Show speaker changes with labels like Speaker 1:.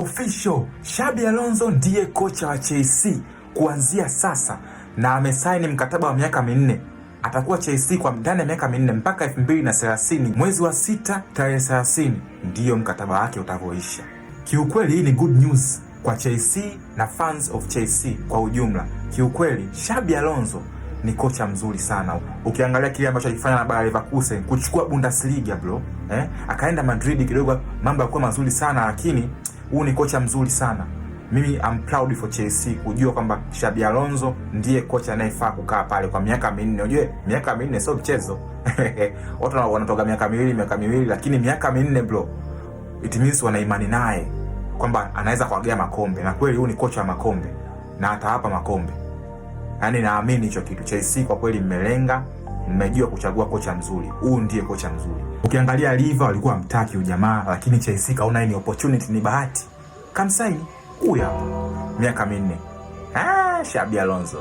Speaker 1: Official, Xabi Alonso ndiye kocha wa Chelsea kuanzia sasa na amesaini mkataba wa miaka 4. Atakuwa Chelsea kwa ndani ya miaka 4 mpaka 2030, mwezi wa 6 tarehe 30 ndiyo mkataba wake utavyoisha. Kiukweli hii ni good news kwa Chelsea na fans of Chelsea kwa ujumla. Kiukweli Xabi Alonso ni kocha mzuri sana. Ukiangalia kile ambacho alifanya na Bayer Leverkusen kuchukua Bundesliga bro, eh? Akaenda Madrid kidogo mambo yalikuwa mazuri sana, lakini huu ni kocha mzuri sana. Mimi I'm proud for Chelsea kujua kwamba Xabi Alonso ndiye kocha anayefaa kukaa pale kwa miaka 4. Unajua miaka 4 sio mchezo. Watu wanatoka miaka 2, miaka 2, lakini miaka 4 bro, it means wana imani naye kwamba anaweza kuagea makombe, na kweli huu ni kocha wa makombe na atawapa makombe. Yaani naamini hicho kitu. Chelsea kwa kweli mmelenga, mmejua kuchagua kocha mzuri. Huu ndiye kocha mzuri. Ukiangalia Liver walikuwa mtaki ujamaa, lakini Chelsea kaona hii ni opportunity, ni bahati. Kamsaini huyu hapa miaka 4. Ah, Xabi Alonso.